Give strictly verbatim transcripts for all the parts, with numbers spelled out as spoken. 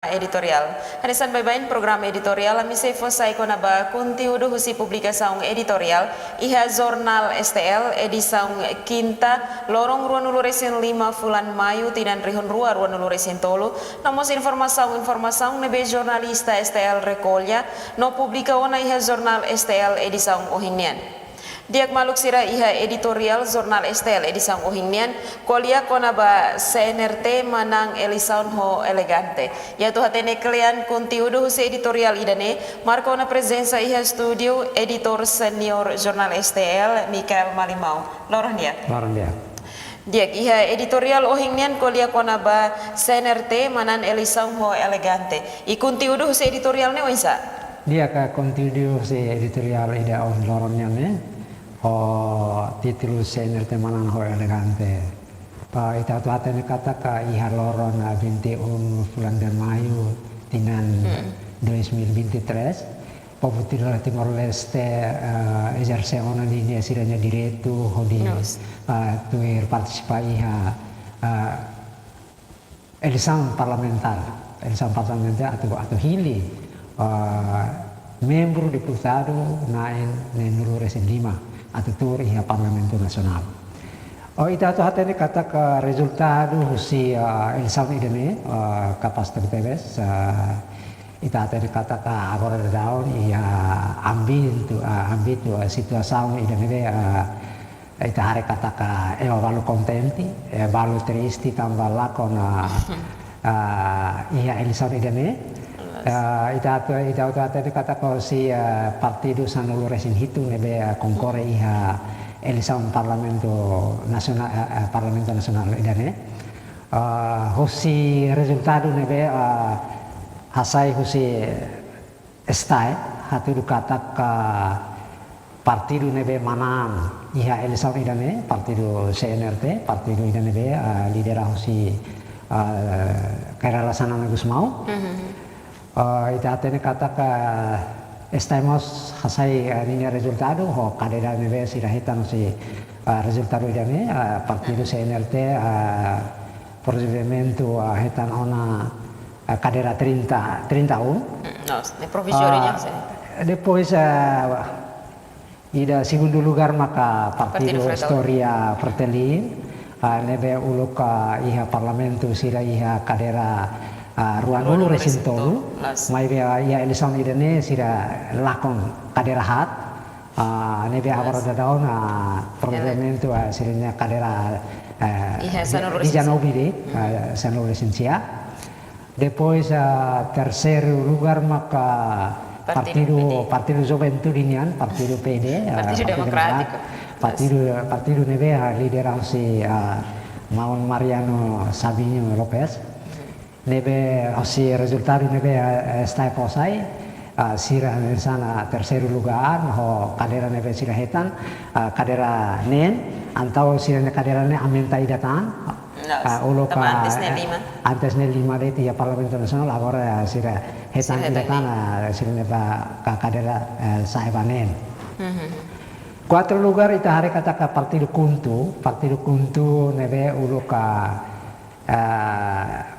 Editoriál. Hanesan baibain programa editoriál, ami sei fó sai kona-ba konteúdu husi publikasaun editoriál iha Jornál S T L, edisaun kinta, loron ruanulu-resin-lima fulan Maiu, tinan rihun rua ruanulu-resin-tolu, no mós informasaun-informasaun ne'ebé jornalista S T L rekolla no publika ona iha Jornál S T L edisaun ohin nian. Di'ak, maluk sira, iha editoriál Jornál S T L edisaun ohin nian, ko'alia kona-ba C N R T manán eleisaun ho elegante. I atu hatene kle'an konteúdu husi editoriál ida-ne'e, marka ona prezensa iha estúdiu editór seniór Jornál S T L, Mikael Malimau. Loron di'ak. Loron di'ak. Di'ak, iha editoriál ohin nian ko'alia kona-ba C N R T manán eleisaun ho elegante. I konteúdu husi editoriál ne'e oinsá? Di'ak, konteúdu husi editoriál ida ohin loron nian ne'e ho títulu C N R T manán ho elegante. Ah, ita atu hatene katak iha loron, ah, vinte e um fulan de Maiu tinan Hmm. dois mil e vinte e três, povu Timor-Leste, ah, ezerse ona ninia sira-nia direitu hodi, Nos. ah, tuir partisipa iha, ah, eleisaun parlamentár, eleisaun parlamentár atu, atu hili, ah, membru deputadu na'in neenulu-resin-lima atu tuur iha Parlamentu Nasionál. Oh, ita atu hatene katak rezultadu husi, ah, eleisaun ida-ne'e, ah, kapás tebetebes, ah, ita hatene katak agora daudaun iha ámbitu, ah, ámbitu, ah, situasaun ida-ne'ebé, ah, ita haree katak, ah, ema balu kontente, eh, balu triste tanba lakon, ah, ah, iha eleisaun ida-ne'e. Yes. Ah, ita atu, ita atu hatene katak husi, ah, partidu sanulu-resin-hitu ne'ebé, ah, konkorre iha eleisaun Parlamentu Nasionál, ah, ah, Parlamentu Nasionál ida-ne'e. Ah, husi rezultadu ne'ebé, ah, hasai husi STAE, hatudu katak partidu ne'ebé manán iha eleisaun ida-ne'e, partidu C N R T, partidu ida ne'ebé, ah, lidera husi, ah, Kay Rala Xanana Gusmão. Mhm. Ah, ita hatene katak STAE mós hasai, ah, ninia rezultadu ho kadeira ne'ebé sira hetan husi, ah, rezultadu ida-ne'e, ah, partidu C N R T, ah, prozedementu, ah, hetan ona, ah, kadeira trinta, trinta e um. Mm, nos, ne'e provizóriu Ah, nian, sin. Depois, ah, ida segundu lugar maka partidu Partidu Fretilin. Istória Fretilin, ah, ne'ebé uluk, ah, iha parlamentu sira iha kadeira, ah, ruanulu-resin-tolu. Ruanulu-resin-tolu, las. Maibé, ah, iha eleisaun ida-ne'e sira lakon kadeira haat. Ah, ne'ebé Las. agora daudaun, ah, Ele- provavelmente, ah, sira-nia kadeira, ah, Iha de-, sanulu-resin-sia. dezanove de'it, Hmm. ah, sanulu-resin-sia. Depois, ah, terseiru lugar maka Partidu partidu, P D. Partidu Juventude nian, Partidu P D, ah, Partidu Partidu Demokrátiku. Demokrat-, Partidu, Partidu ne'ebé, ah, lidera husi, ah, maun Mariano Sabino Lopes. Ne'ebé husi rezultadu ne'ebé, ah, STAE fó sai, ah, sira hanesan terseiru lugar, ho kadeira ne'ebé sira hetan, ah, kadeira neen, entaun sira-nia kadeira ne'e aumenta ida tan, Nos, ah, uluk, tanba ah, antes ne'e eh, lima. antes ne'e lima de'it iha Parlamentu Nasionál, agora, ah, sira hetan Sira hetan ida tan, neen. ah, sira-nia ba ka-, kadeira, eh, sa'e ba neen. Mhm. Kuartu lugar ita haree katak Partidu KHUNTO, Partidu KHUNTO ne'ebé uluk, ah,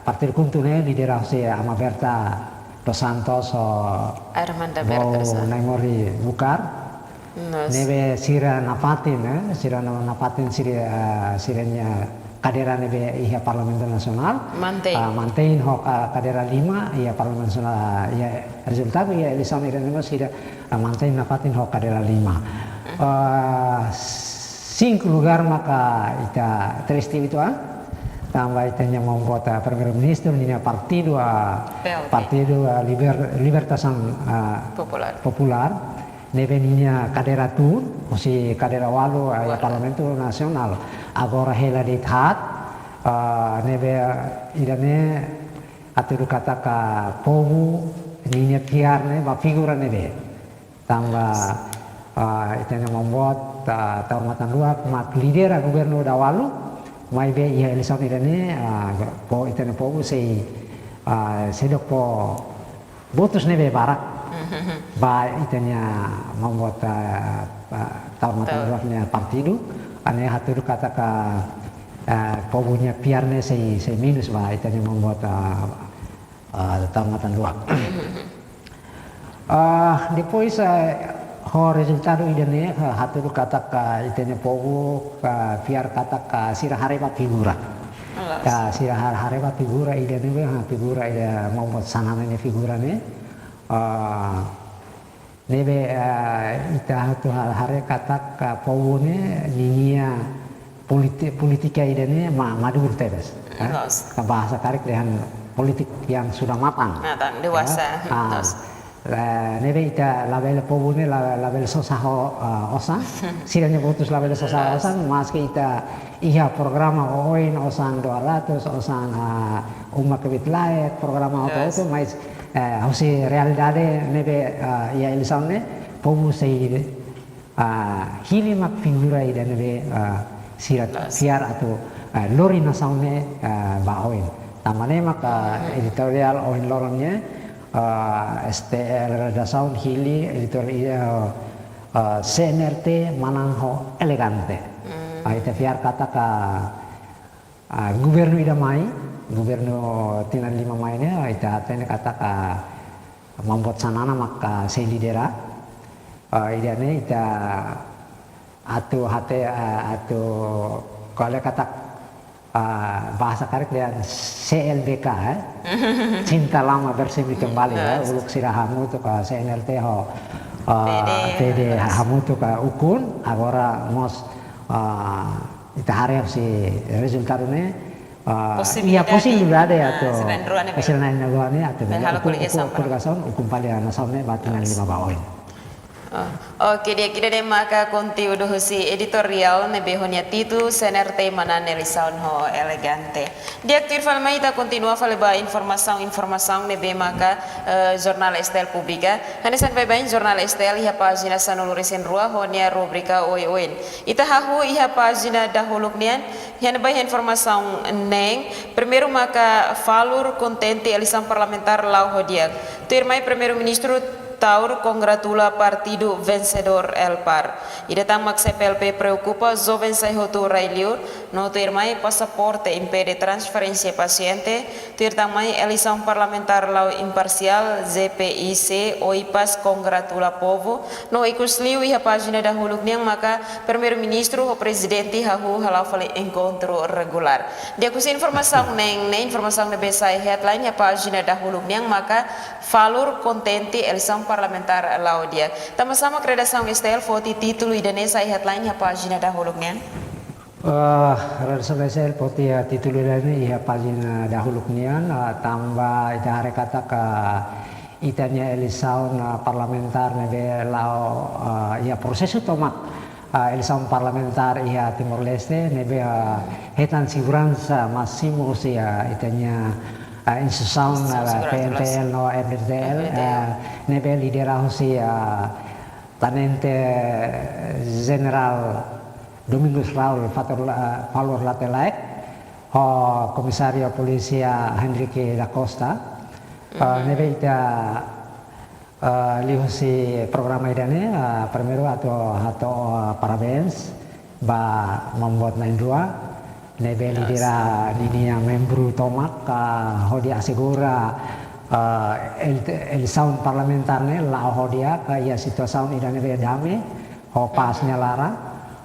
Partidu KHUNTO ne'e lidera husi Ama Berta dos Santos ho Armanda Berta dos Santos. Naimori Bucar. Nos. Ne'ebé sira nafatin, eh, sira na-, nafatin sira, ah, sira-nia kadeira ne'ebé iha Parlamentu Nasionál. Mantein. Ah, mantein ho ka-, kadeira lima iha Parlamentu Nasionál, ah, iha rezultadu iha eleisaun ida-ne'e sira, ah, mantein nafatin ho kadeira lima. Hmm. Ah, sinku lugar maka ita triste uitoan, ah. Tanba ita-nia maun boot, ah, Primeiru-Ministru ninia partidu, ah, P L P. Partidu, ah, Liber-, Libertasaun, ah, Populár. Populár. Ne'ebé ninia kadeira tun, husi kadeira ualu, ah, iha Ualu. Parlamentu Nasionál. Agora hela de'it haat, ah, ne'ebé, ah, ida-ne'e hatudu katak povu ninia fiar ne'e ba figura ne'ebé. Tanba, ah, ita-nia maun boot, ah, Taur Matan Ruak mak lidera governu daudaun, maibé iha eleisaun ida-ne'e, ah, po-, ita-nia povu sei, ah, seidauk fó votus ne'ebé barak. Mhm. Ba ita-nia maun boot, ah, ah, Taur Matan Taur. Ruak nia partidu, ne'e hatudu katak, ah, povu nia fiar ne'e sei, sei menus ba ita-nia maun boot, ah, ah, tau matan luak. Ah, depois, eh, ho rezultadu ida-ne'e, ah, hatudu katak, ah, ita-nia povu, ah, fiar katak, ah, sira haree ba figura. Loos. Ka sira har-, haree ba figura ida-ne'e, ah, figura ida Maun Boot Xanana nia figura ne'e. Ah, ne'ebé, ah, ita atu ha-, haree katak, ah, povu ne'e ninia politi-, polítika ida-ne'e ma-, maduru tebes, eh? Loos. Ka bahasa karik dehan politik yang sudah matang. Matang, dewasa. Ya. Ah, loos. Eh, ne'ebé ita labele, povu ne'e la-, labele sosa ho, ah, osan. Sira-nia votus labele sosa ho, loos, osan, maski ita iha programa oin, osan dua ratus, osan, ah, uma kbiit laek, programa, loos, hotu-hotu, mas, eh, husi realidade ne'ebé, ah, iha eleisaun ne'e, povu sei, ah, hili mak figura ida ne'ebé, ah, sira, loos, fiar atu, ah, lori nasaun ne'e, ah, ba oin. Tanba ne'e maka, mhm, editoriál ohin loron ne'e, ah, S T L redasaun hili editoriál, ah, C N R T manán ho elegante. Hmm. Ah, ita fiar katak, ah, governu ida mai, governu tinan lima mai ne'e, ita hatene katak Maun Boot Xanana maka sei lidera. Ah, ida-ne'e ita atu hate, ah, atu ko'alia katak, ah, bahasa karik dehan C L B K, eh? Cinta lama bersemi kembali, ya. Yes. Uluk sira hamutuk ka C N R T ho, ah, P D, P D, yes, hamutuk ka ukun, agora mós, ah, ita haree husi rezultadu ne'e, ah, posibilidade, iha posibilidade, ah, atu, sira na'in-rua ne'e, sira na'in-rua ne'e atu bele halo, uku-, koligasaun, uku-, koligasaun, ukun fali nasaun ne'e ba tinan, yes, lima ba oin. Ah, oke, di'ak, ida-ne'e maka konteúdu husi editoriál ne'ebé ho nia títulu C N R T manán eleisaun ho elegante. Di'ak, tuir fali mai ita kontinua fali ba informasaun, informasaun ne'ebé maka, eh, Jornál S T L publika. Hanesan baibain Jornál S T L iha pájina sanulu-resin-rua ho nia rubrika oioin. Ita hahú iha pájina dahuluk nian, iha ne'ebá iha informasaun neen. Primeiru maka Falur kontente eleisaun parlamentár la'o ho di'ak. Tuirmai Primeiru-Ministru Taur kongratula partidu vensedór, L-PAR. Ida tan mak C P L P preokupa joven sai hotu rai-liur, no tuirmai pasaporte impede transferénsia pasiente, tuir tan mai eleisaun parlamentár la'o imparsiál, J P I C, OIPAS kongratula povu, no ikusliu iha pájina dahuluk nian maka Primeiru-Ministru ho Prezidente hahú hala'o fali enkontru regulár. Di'ak, husi informasaun neen, ne'e informasaun ne'ebé sai headline iha pájina dahuluk nian maka Falur kontente eleisaun parlamentár la'o di'ak. Tanba sá mak redasaun S T L foti títulu ida-ne'e sai headline iha pájina dahuluk nian? Eh, redasaun S T L foti, eh, títulu ida-ne'e iha pájina dahuluk nian, eh, tanba ita haree katak ita-nia eleisaun, eh, parlamentár ne'ebé la'o, eh, iha prosesu tomak, eh, eleisaun parlamentár iha Timor-Leste, ne'ebé, eh, hetan seguransa másimu husi, eh, ita-nia, eh, instituisaun, eh, Seguransa P N T L no F D T L, F D T L, eh, ne'ebé lidera husi, eh, Tenente Jenerál Domingos Raul Fatur La-, Falur Late Laek, ho Komisáriu Polísia Henrique da Costa, eh, ne'ebé ita, eh, liuhusi programa ida-ne'e, eh, primeiru atu hato'o, eh, parabéns ba Maun Boot na'in-rua, ne'ebé lidera ninia membru tomak, ah, hodi asegura, ah, el-, eleisaun parlamentár ne'e la'o ho di'ak, ah, iha situasaun ida ne'ebé dame ho pás nia laran.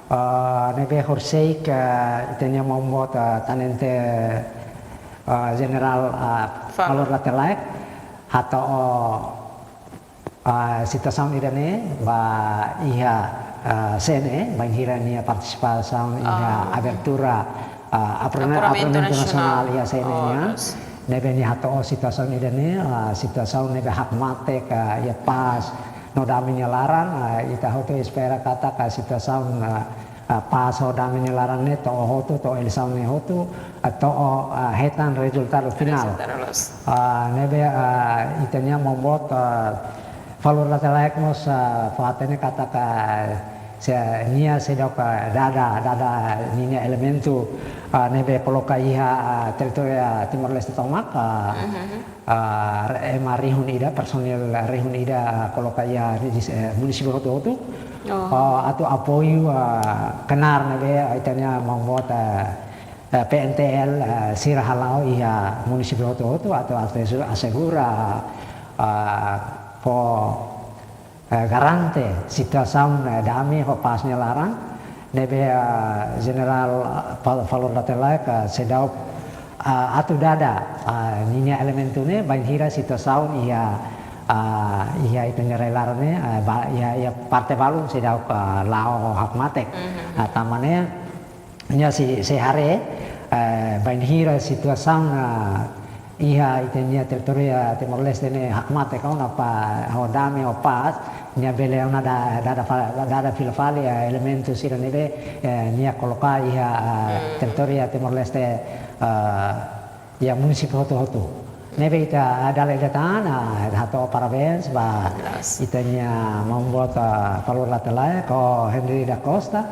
Ah, ne'ebé horiseik, ah, ita-nia Maun Boot, ah, Tenente, ah, Jenerál, ah, Falur. Falur Late Laek hato'o, ah, situasaun ida-ne'e ba iha, ah, C N E, bainhira nia partisipasaun iha, ah, abertura, ah, aperna-, Aperamentu Aperamentu Nasionál. Nasionál iha C N E nian. Oh, loos. Ne'ebé nia hato'o situasaun ida-ne'e, ah, situasaun ne'ebé hakmatek, ah, iha pás no dame nia laran, ah, ita hotu espera katak situasaun, ah, ah, pás ho dame nia laran ne'e to'o hotu, to'o eleisaun ne'e hotu, ah, to'o, ah, hetan rezultadu finál. Rezultadu loos. Ah, ne'ebé, ah, ita-nia Maun Boot, ah, Falur Late Laek mós, ah, fó-hatene katak, ah, se nia seidauk, ah, dada, dada ninia elementu, ah, ne'ebé koloka iha, ah, territóriu, ah, Timor-Leste tomak, ah, ah, ema rihun ida, personil rihun ida, ah, koloka iha, eh, munisípiu hotu-hotu. Oh. Ah, atu apoiu, ah, knaar ne'ebé ita-nia Maun Boot, ah, eh, P N T L, eh, sira hala'o iha munisípiu hotu-hotu atu asesu-, asegura, eh, fó, eh, garante situasaun, eh, dame ho pás nia laran, ne'ebé, eh, Jenerál, eh, Fal-, Valor Latellaek, eh, seidauk, eh, atu dada, eh, ninia elementu ne'e bainhira situasaun iha, eh, iha ita-nia rai-laran ne'e, eh, ba-, iha, iha parte balun seidauk, eh, la'o hakmatek. Mhm. Eh, tanba ne'e, nia sei, sei haree, eh, bainhira situasaun, ah, iha ita-nia territóriu Timor-Leste ne'e hakmatek ona ba ho dame ho pás, nia bele ona da-, dada fa-, dada fila fali, eh, elementu sira ne'ebé, eh, nia koloka iha, ah, Hmm. territóriu Timor-Leste, ah, iha munisípiu hotu-hotu. Ne'ebé ita dala ida tan, ah, hato'o parabéns ba Yes. ita-nia maun-boot, ah, Valor Latellaek ho Henri da Costa,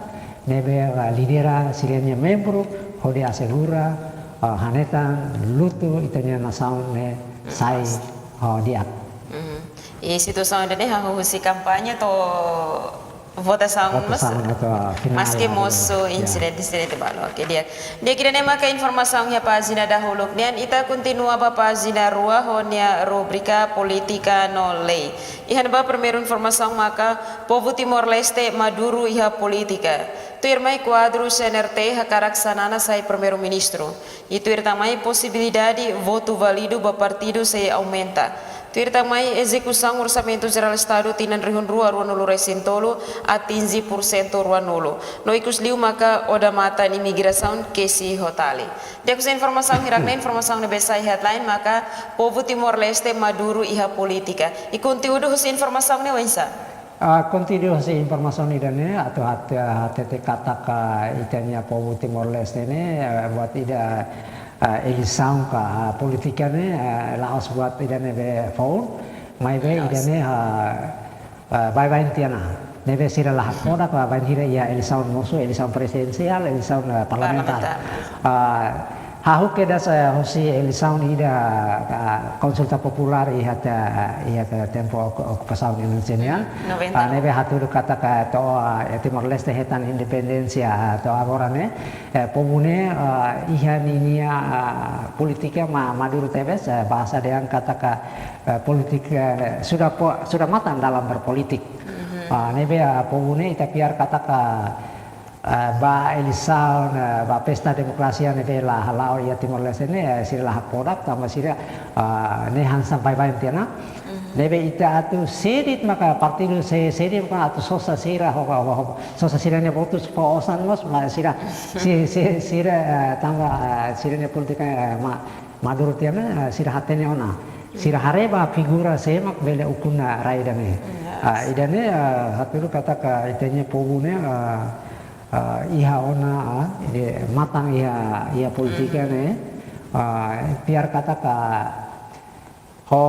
ne'ebé, ah, lidera sira-nia membru hodi asegura, ah, hanesan lutu ita-nia nasaun ne'e sai, Yes. ah, di'ak. Mhm. I situasaun ida-ne'e hahú husi kampaña to'o votasaun mós. Votasaun atu, ah, finál, Maski ah, mosu, ya. Insidente-insidente balu. Oke, di'ak. Di'ak, ida-ne'e maka informasaun iha pájina dahuluk nian, ita kontinua ba pájina rua ho nia rubrika Polítika no Lei. Iha ne'ebá primeiru informasaun maka povu Timor-Leste maduru iha polítika. Tuirmai kuadru C N R T hakarak Xanana sai Primeiru-Ministru. I tuir tan mai posibilidade votu válidu ba partidu sei aumenta. Tuir tan mai ezekusaun Orsamentu Jerál Estadu tinan rihun rua ruanulu-resin-tolu atinje porsentu ruanulu. No ikus liu maka odamatan imigrasaun kesi ho tali. Di'ak, husi informasaun hirak-ne'e, informasaun ne'ebé sai headline maka povu Timor-Leste maduru iha polítika. I konteúdu husi informasaun ne'e oinsá? Ah, konteúdu husi informasaun ida-ne'e atu hat-, hatete katak ita-nia povu Timor-Leste ne'e, eh, buat ida, eh, eleisaun ka, ah, polítika ne'e, eh, la'ós buat ida ne'ebé foun, maibé Yes. ida-ne'e, ah, eh, baibain tiha ona. Ne'ebé sira la hakfodak bainhira iha eleisaun mosu, eleisaun prezidensiál, eleisaun, eh, parlamentár. Parlamentár. Ah, hahú kedas, eh, husi eleisaun ida, ah, konsulta populár iha te-, iha te-, tempu ok-, okupasaun Indonézia nian. Noventa. Ah, ne'ebé hatudu katak to'o, ah, Timor-Leste hetan independénsia, ah, to'o agora ne'e, eh, povu ne'e, ah, iha ninia, ah, polítika ma-, maduru tebes, eh, bahasa dehan katak, eh, polítika, eh, sudah po-, sudah matang dalam berpolitik. Mhm. Ah, ne'ebé, ah, povu ne'e ita fiar katak, ah, ba eleisaun, eh, ba pesta demokrasia ne'ebé la hala'o iha Timor-Leste ne'e, eh, sira la hakfodak, tanba sira, ah, ne'e hanesan baibain tiha ona. Mhm. Ne'ebé ita atu sé de'it maka partidu sé, sé de'it maka atu sosa sira, ho, ho, ho, sosa sira-nia votus fó osan mós, maibé sira, si, si, sira, eh, tanba, eh, sira-nia polítika, eh, ma-, maduru tiha ona, eh, sira hatene ona. Sira haree ba figura sé mak bele ukun, eh, rai ida-ne'e. Yes. Ah, ida-ne'e, eh, hatudu katak ita-nia povu ne'e, eh, eh, iha ona, ah, ide matang iha, iha polítika Mhm. ne'e, eh, fiar katak ho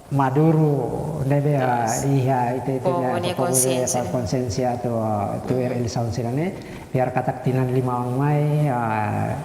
maduru ne'ebé, ah, Yes. iha ita, ita-nia Povu nia povu nia konsiénsia. konsiénsia atu, ah, tuir Mhm. eleisaun sira-ne'e, fiar katak tinan lima oin mai, ah,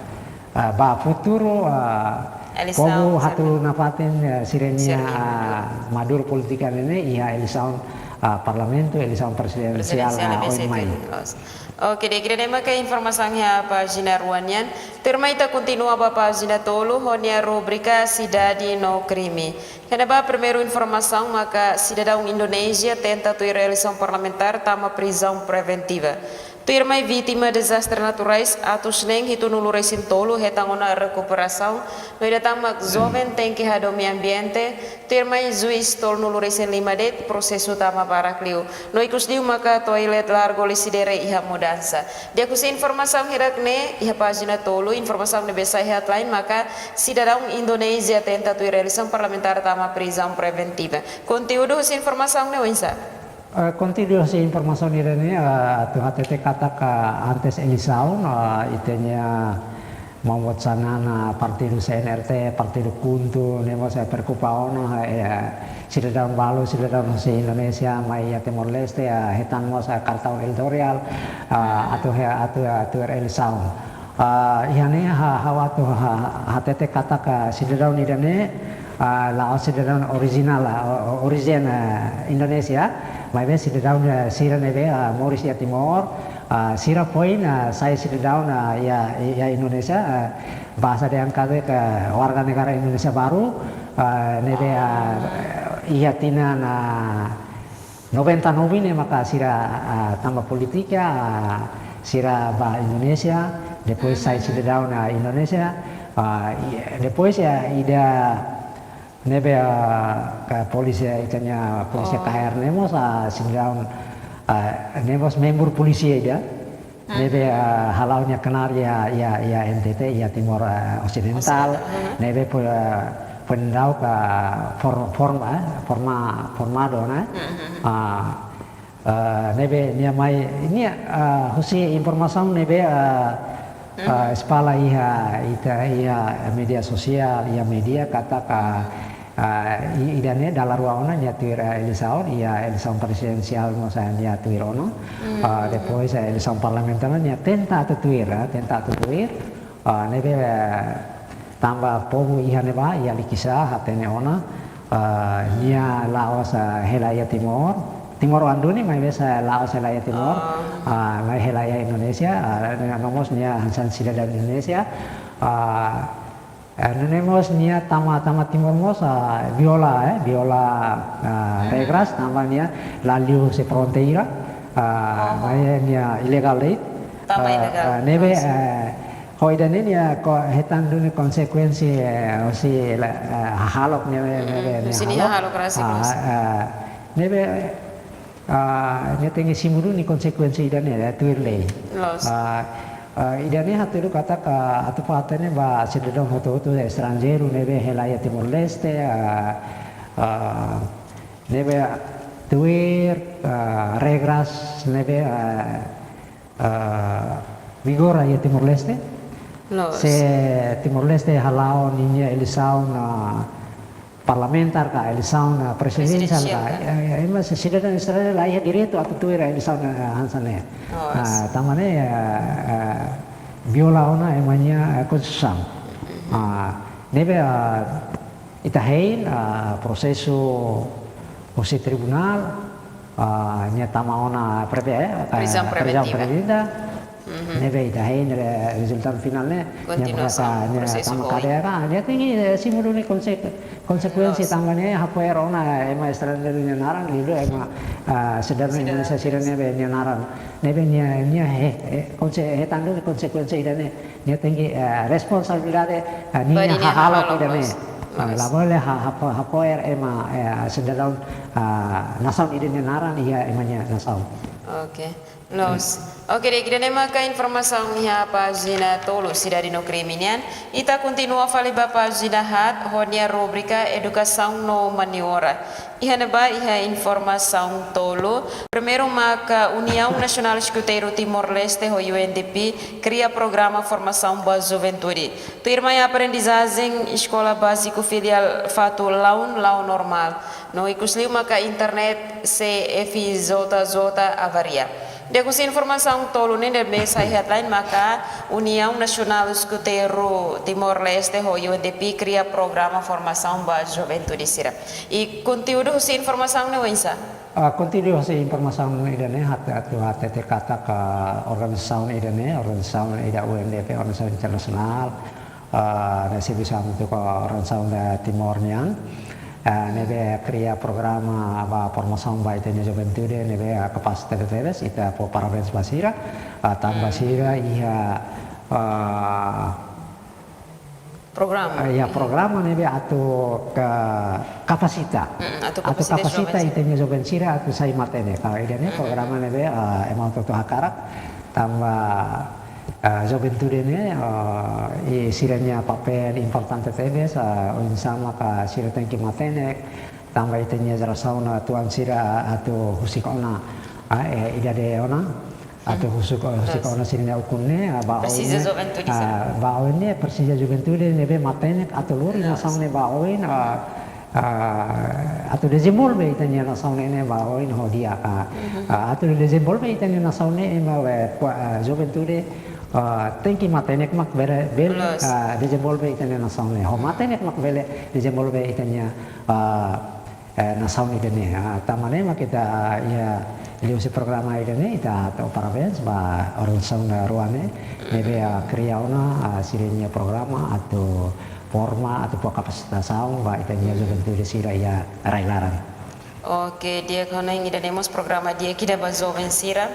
ah, ba futuru, ah, Eleisaun povu sira. hatudu nafatin, ah, sira-nia, Sira-nia. ah, maduru polítika ne'e iha eleisaun, ah, parlamentu, eleisaun prezidensiál, Prezidensiál ah, ne'ebé oin sai mai. tuir los. Oke, di'ak, ida-ne'e maka informasaun iha pájina rua nian. Tuirmai ita kontinua ba pájina tolu, ho nia rubrika Sidade no Krime. Iha ne'ebá primeiru informasaun maka sidadaun Indonézia tenta tuir eleisaun parlamentár tama prizaun preventiva. Tuirmai vítima dezastre naturais atus neen hitunulu-resin-tolu hetan ona rekuperasaun, no ida tan mak joven tenke hadomi ambiente, tuirmai juís tolunulu-resin-lima de'it prosesu tama barak liu. No ikus liu maka toilet largo Lecidere iha mudansa. Di'ak, husi informasaun hirak-ne'e, iha pájina tolu, informasaun ne'ebé sai headline maka sidadaun Indonézia tenta tuir eleisaun parlamentár tama prizaun preventiva. Konteúdu husi informasaun ne'e oinsá? Eh, konteúdu husi informasaun ida-ne'e, eh, atu hatete katak antes eleisaun, eh, ita-nia maun-boot Xanana, partidu C N R T, partidu KHUNTO, ne'e mós, eh, preokupa ona, eh, sidadaun balu, sidadaun husi Indonézia mai iha Timor-Leste, eh, hetan mós, eh, kartaun eleitoriál, eh, atu he-, atu, atu eleisaun. Ah, iha ne'e ha-, ha'u atu ha-, hatete katak sidadaun ida-ne'e, ah, la'ós sidadaun orijinál, ah, o-, o-, orijen, ah, Indonézia, maibé sidadaun, ah, sira ne'ebé, ah, moris iha Timor, Ah, sira foin, ah, sai sidadaun, ah, iha, iha Indonézia, ah, bahasa dehan katak, ah, warga negara Indonézia baru, ah, ne'ebé, ah, iha tinan, ah, noventa e nove ne'e maka sira, ah, tanba polítika, ah, sira ba Indonézia, depois sai sidadaun, ah, Indonézia, ah, i-, depois, ah, ida ne'ebé, ah, ka polísia, ita-nia polísia Ah. K R ne'e mós, ah, sidadaun, ah, ne'e mós membru polísia ida. Hmm. Ne'ebé, ah, hala'o nia knaar iha, iha, iha N T T, iha Timor, ah, Osidentál. Osidentál, hmm. Ne'ebé fo-, ah, foin daudauk, ah, for-, forma, eh, forma-, formadu ona, eh. Hmm, hmm, hmm. Ah, ah, ne'ebé nia mai, nia, ah, husi informasaun ne'ebé, ah, ah, Mhm. espalla iha, ita, iha média sosiál, iha média katak, ah, i-, ida-ne'e dala rua ona nia tuir, ah, eleisaun, iha eleisaun prezidensiál mós nia tuir ona. Mhm. Ah, depois, ah, eleisaun parlamentár nia tenta atu tuir, ah, tenta atu tuir. Ah, ne'ebé, ah, tanba povu iha ne'ebá, iha Likisá, hatene ona, ah, nia la'ós, ah, hela iha Timor. Timoroan duni, maibé, ah, la'ós hela iha Timor. Ah. Ah, mai hela iha Indonézia, ah, no mós nia hanesan sidadaun Indonézia. Ah, ah, nune'e mós nia tama, tama Timor mós, ah, viola, eh, viola, ah, Mhm. regras, tanba nia la liu husi fronteira, ah, Oh. maibé nia ilegál de'it. Tama Ah, ilegál. ah, ne'ebé, Yes. eh, ho ida-ne'e nia ko-, hetan duni konsekuénsia, eh, husi la, eh, hahalok ne'ebé, Mhm. ne'ebé nia Husi nia halo. Hahalok rasik Ah, mós. ah, ne'ebé, ah, nia tenke simu duni konsekuénsia ida-ne'e, eh, tuir lei. Loos. Ah, ah, ida-ne'e hatudu katak, ah, atu fó hatene ba sidadaun hotu-hotu estranjeiru ne'ebé hela iha Timor-Leste, ah, ah, ne'ebé tuir, ah, regras ne'ebé, ah, ah, vigora iha Timor-Leste. Loos. Se Timor-Leste hala'o ninia eleisaun, ah, parlamentár ka eleisaun, ah, prezidensiál ka, Prezidensiál ka. eh, eh, ema se sidadaun estranjeiru la iha direitu atu tuir eleisaun, ah, hanesan ne'e. Loos. Ah, tanba ne'e, ah, ah, viola ona ema nia, ah, konstituisaun. Mhm. Ah, ne'ebé, ah, ita hein, ah, prosesu husi tribunál, ah, nia tama ona preve-, eh, Prizaun prizaun preventiva. preventiva. Mhm. Ne'ebé ita hein, eh, rezultadu finál ne'e, nia Kontinuasaun maka, nia prosesu tama foin. kadeia ka, nia tenke, eh, simu duni konsek-, konsekuénsia Loos. tanba ne'e hafo'er ona ema estranjeiru nia naran, liuliu ema, ah, sidadaun Sidadaun Indonézia sira Indonézia. ne'ebé nia naran. Ne'ebé nia, nia he, he, konse-, hetan duni konsekuénsia ida-ne'e. Nia tenke, eh, responsabilidade, eh, nia Ba nia hahalok hahalok ida-ne'e. mós. Ah, Loos. la bele ha-, hapo-, hafo'er ema, eh, sidadaun, ah, nasaun ida nia naran iha ema nia nasaun. Oke. Loos. Oke, di'ak, ida-ne'e maka informasaun iha pájina tolu Sidade no Krime nian. Ita kontinua fali ba pájina haat, ho nia rubrika Edukasaun no Humaniora. Iha ne'ebá iha informasaun tolu. Primeiru maka Uniaun Nasionál Eskuteiru Timor-Leste ho U N D P kria programa formasaun ba juventude. Tuirmai aprendizajen Eskola Báziku Filiál Fatu Laun, la'o normál. No ikus liu maka internet C F J J avaria. Di'ak, husi informasaun tolu ne'e ne'ebé sai headline maka Uniaun Nasionál Eskuteiru Timor-Leste ho U N D P kria programa formasaun ba juventude sira. I konteúdu husi informasaun ne'e oinsá? Ah, konteúdu husi informasaun ida-ne'e hat-, atu hatete katak organizasaun ida-ne'e, organizasaun ida U N D P, organizasaun internasionál, ah, ne'e servisu hamutuk ho organizasaun Timor nian. Ah, ne'ebé kria programa ba formasaun ba ita-nia juventude ne'ebé, ah, kapás tebetebes, ita fó parabéns ba sira, ah, tanba Hmm. sira iha, ah, Programa. ah, iha programa ne'ebé atu ka-, kapasita. Hmm, atu Atu kapasita kapasita joven sira. ita-nia joven sira atu sai matenek. Ka ida-ne'e Hmm. programa ne'ebé, ah, ema hotu-hotu hakarak tanba, ah, juventude ne'e, ah, i sira-nia papél importante tebes, ah, oinsá maka sira tenke matenek, tanba ita-nia jerasaun atuál sira atu husik ona, ah, eh, idade ona, atu Hmm. husik, husik Loos. ona sira-nia ukun ne'e, ah, ba Presiza oin ne'e, juventude sira. ah, ba oin ne'e, presiza juventude ne'ebé matenek atu lori Loos. nasaun ne'e ba oin, ah, ah, atu dezenvolve ita-nia nasaun ne'e ba oin ho di'ak, ah, Mhm. ah, atu dezenvolve ita-nia nasaun ne'e ema, eh, kua-, ah, juventude, ah, tenke matenek mak bele, bele, Loos. ah, dezenvolve ita-nia nasaun ne'e. Ho matenek mak bele dezenvolve ita-nia, ah, eh, nasaun ida-ne'e. Ah, tanba ne'e mak ita, iha liuhusi programa ida-ne'e ita hato'o parabéns ba organizasaun rua ne'e, ne'ebé, ah, kria ona, ah, sira-nia programa atu forma, atu fó kapasitasaun ba ita-nia juventude sira iha rai-laran. Oke, di'ak, hanoin ida-ne'e mós programa di'ak ida ba joven sira.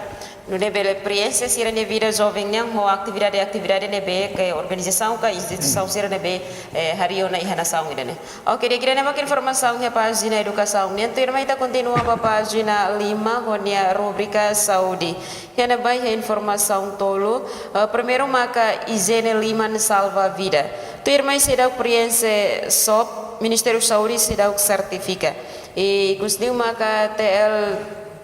Nune'e bele prienxe sira-nia vida joven nian ho atividade-atividade ne'ebé ke organizasaun ka instituisaun sira ne'ebé, eh, harii ona iha nasaun ida-ne'e. Oke, di'ak, ida-ne'e mak informasaun iha pájina edukasaun nian. Tuirmai ita kontinua ba pájina lima ho nia rubrika saúde. Iha ne'ebá iha informasaun tolu, eh, primeiru maka ijiene liman salva vida. Tuirmai seidauk prienxe sop, Ministériu Saúde seidauk sertifika. I ikus liu maka T L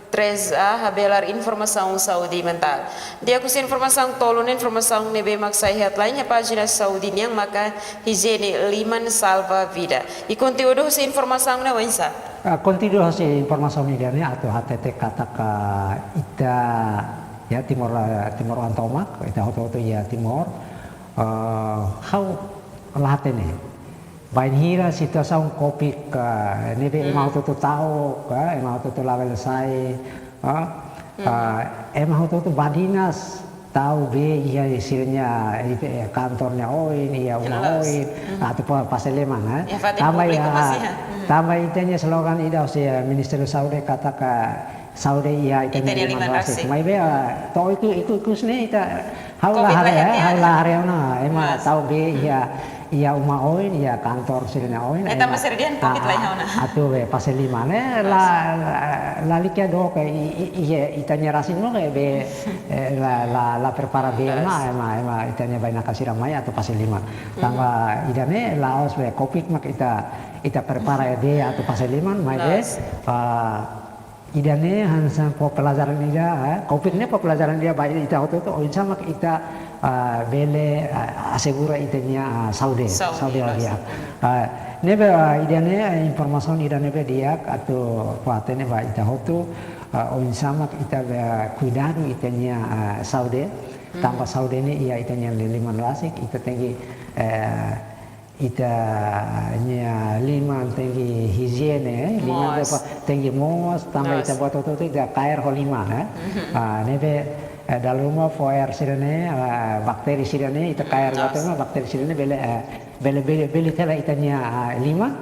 três A habelar informasaun saúde mentál. Di'ak, husi informasaun tolu ne'e, informasaun ne'ebé mak sai headline iha pájina saúde nian maka ijiene liman salva vida. I konteúdu husi informasaun ne'e oinsá? Ah, konteúdu husi informasaun ida-ne'e atu hatete katak ita, ya, Timor, ah, timoroan tomak, ita hotu-hotu iha Timor, ah, ha'u la hatene bainhira situasaun Covid, ah, ne'ebé ema hotu-hotu ta'uk, ah, ema hotu-hotu labele sai, ah, ah, ema hotu-hotu badinas tau bee iha sira-nia, eh, kantor nia oin, iha uma oin, atu pa-, fase liman, eh. Tanba iha, tanba ita-nia slogan ida husi, eh, Ministériu Saúde katak saúde iha ita-nia liman rasik. Maibé, ah, to'o ikus, ikus ne'e ita, ha'u la haree, eh, ha'u la haree ona ema tau bee iha, iha uma oin, iha kantor sira-nia oin, ema atu bee fase liman, eh, la, la, lalika dook, eh, i, i, iha ita-nia rasik no ke bee, eh, la, la, la prepara bee ona, ema, ema ita-nia bainaka sira mai atu fase liman. Tanba ida-ne'e la'ós bee Covid mak ita, ita prepara bee atu fase liman, maibé, ah, ida-ne'e hanesan fó pelajaran ida, eh, Covid ne'e fó pelajaran ida ba ita hotu-hotu, oinsá mak ita, ah, bele, ah, asegura ita-nia, ah, saúde, saúde di'ak. Ah, ne'ebé, ah, ida-ne'e, eh, informasaun ida ne'ebé di'ak atu fó-hatene ba ita hotu, ah, oinsá mak ita, eh, kuidadu ita-nia, ah, saúde, tanba saúde ne'e iha ita-nia li-, liman rasik, ita tenke, eh, ita-nia liman tenke ijiene, eh, liman tenke moos, tanba ita buat hotu-hotu ita kaer ho liman, eh. Ah, ne'ebé, eh, dala ruma fo'er sira-ne'e, ah, bakteri sira-ne'e, ita kaer buat ruma, bakteri sira-ne'e bele, eh, bele, bele, bele tela ita-nia, ah, liman,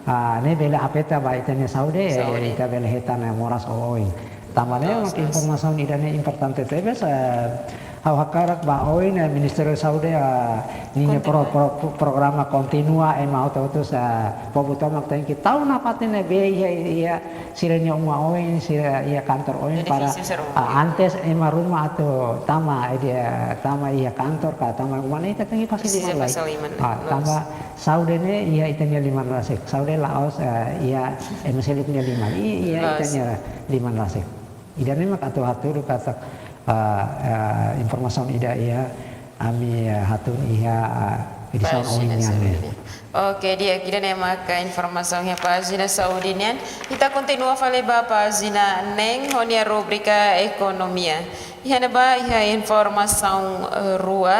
ah, ne'e bele afeta ba ita-nia saúde, eh, ita bele hetan, eh, moras oioin. Tanba ne'e, informasaun ida-ne'e importante tebes, eh, ha'u hakarak ba oin, eh, Ministériu Saúde, eh, ninia pro-, pro-, programa kontinua, ema hotu-hotu, eh, povu tomak tenke tau nafatin ne'e bee iha, iha sira-nia uma oin, sira iha kantor oin para, ah, antes ema ruma atu tama, eh, tama iha kantor ka tama uma ne'e ita tenke fase liman lai. Ah, tanba saúde ne'e iha ita-nia liman rasik. Saúde la'ós, eh, iha ema seluk nia liman. I-, iha ita-nia liman rasik. Ida-ne'e mak atu hatudu katak, ah, ah, informasaun ida iha ami, ah, hatún iha, ah, edisaun ohin nian ne'e. Oke, di'ak, ida-ne'e maka informasaun iha pájina saúde nian. Ita kontinua fali ba pájina neen ho nia rubrika ekonomia. Iha ne'ebá iha informasaun, eh, rua.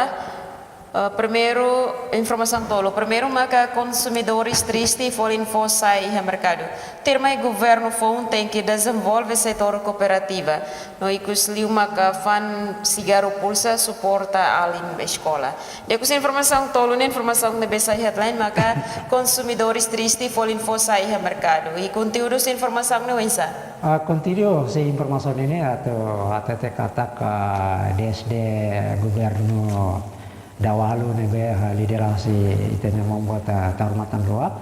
Eh, primeiru, informasaun tolu. Primeiru maka konsumidores triste, folin foos sa'e iha merkadu. Tuirmai governu foun tenke dezenvolve setór kooperativa. No ikus liu maka fa'an sigarru pulsa suporta alin bá eskola. Di'ak, husi informasaun tolu ne'e, informasaun ne'ebé sai headline maka konsumidores triste, folin foos sa'e iha merkadu. I konteúdu husi informasaun ne'e oinsá? Ah, konteúdu husi informasaun ne'e atu hatete katak, ah, desde governu daualu ne'ebé, eh, lidera husi ita-nia maun boot, eh, Taur Matan Ruak,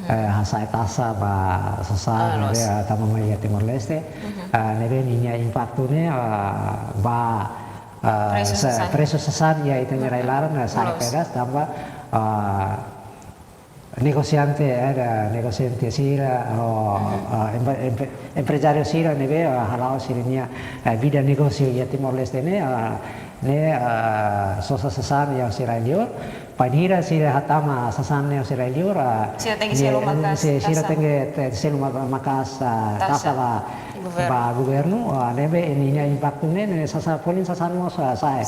eh, hasa'e taxa ba sasán ne'ebé, eh, tama mai iha Timor-Leste, eh, ne'ebé ninia impaktu ne'e, eh, ba, eh, presu sasán iha ita-nia rai-laran, eh, sa'e pedas tanba, eh, negosiante, eh, negosiante sira, ou, ah, empre-, empre-, emprezáriu sira ne'ebé, ah, hala'o sira-nia, eh, vida negósiu iha Timor-Leste ne'e, ah, ne'e, ah, sosa sasán iha husi rai-liur. Bainhira sira hatama sasán ne'e husi rai-liur, ah, sira tenke selu maka'as taxa ba governu, ah, ne'ebé ninia impaktu ne'e, ne'e sasán, folin sasán mós, ah, sa'e.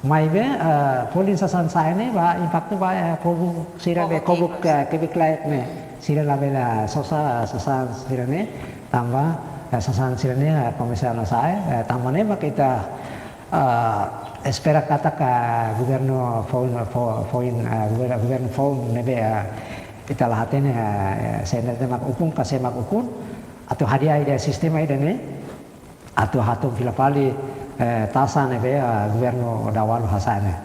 Maibé, eh, folin sasán sa'e ne'e ba impaktu ba, eh, povu sira be, povu kebik, eh, kebik laek ne'e. sira labele sosa sasán sira-ne'e, tanba eh, sasán sira-ne'e eh, komesa ona sa'e, eh, tanba ne'e mak ita eh, espera katak eh, governu foun, fo-, foin, eh, gover-, governu foun ne'ebé eh, ita la hatene eh, se ne'e mak ukun ka sé mak ukun, atu hadi'a ida sistema ida-ne'e, atu hatun fila fali eh, taxa ne'ebé eh, governu daualu hasa'e ne'e.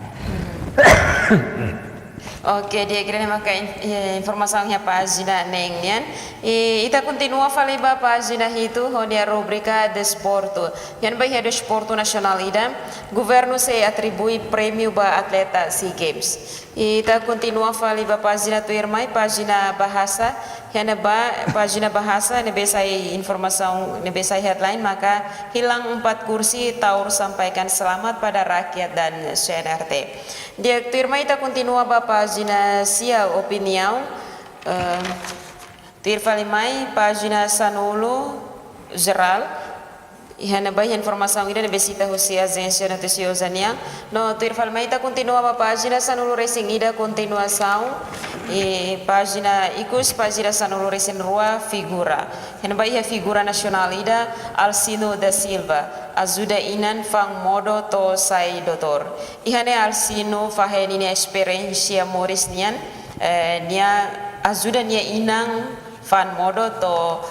Oke, di'ak, ida-ne'e maka in-, eh, informasaun iha pájina neen nian. I ita kontinua fali ba pájina hitu ho nia rubrika desportu. Iha ne'ebá iha desportu nasionál ida, governu sei atribui prémiu ba atleta SEA Games. I ita kontinua fali ba pájina tuirmai, pájina bahasa. Iha ne'ebá pájina bahasa ne'ebé sai informasaun, ne'ebé sai headline maka hilang empat kursi, Taur sampaikan selamat pada rakyat dan C N R T. Di'ak, tuirmai ita kontinua ba pájina sia, opiniaun. Eh, tuir fali mai pájina sanulu, jerál. Iha ne'ebá iha informasaun ida ne'ebé sita husi ajénsia notisioza nian. No tuir fali mai ita kontinua ba pájina sanulu resin ida, kontinuasaun. I pájina ikus, pájina sanulu resin rua, figura. Iha ne'ebá iha figura nasionál ida, Alcino da Silva, ajuda inan fa'an modo to'o sai doutór. Iha ne'e Alcino fahe ninia esperiénsia moris nian, eh, nia ajuda nia inan fa'an modo to'o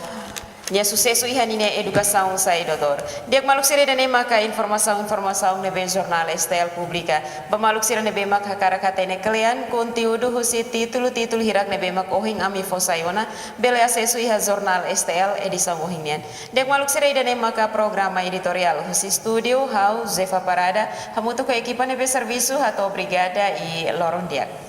nia susesu iha ninia edukasaun sai doutór. Di'ak maluk sira, ida-ne'e maka informasaun-informasaun ne'ebé jornál S T L publika. Ba maluk sira ne'ebé mak hakarak hatene kle'an konteúdu husi títulu-títulu hirak ne'ebé mak ohin ami fó sai ona, bele asesu iha jornál S T L edisaun ohin nian. Di'ak maluk sira, ida-ne'e maka programa editoriál. Husi estúdiu, ha'u Zefa Parada, hamutuk ho ekipa ne'ebé servisu, hato'o obrigada i loron di'ak.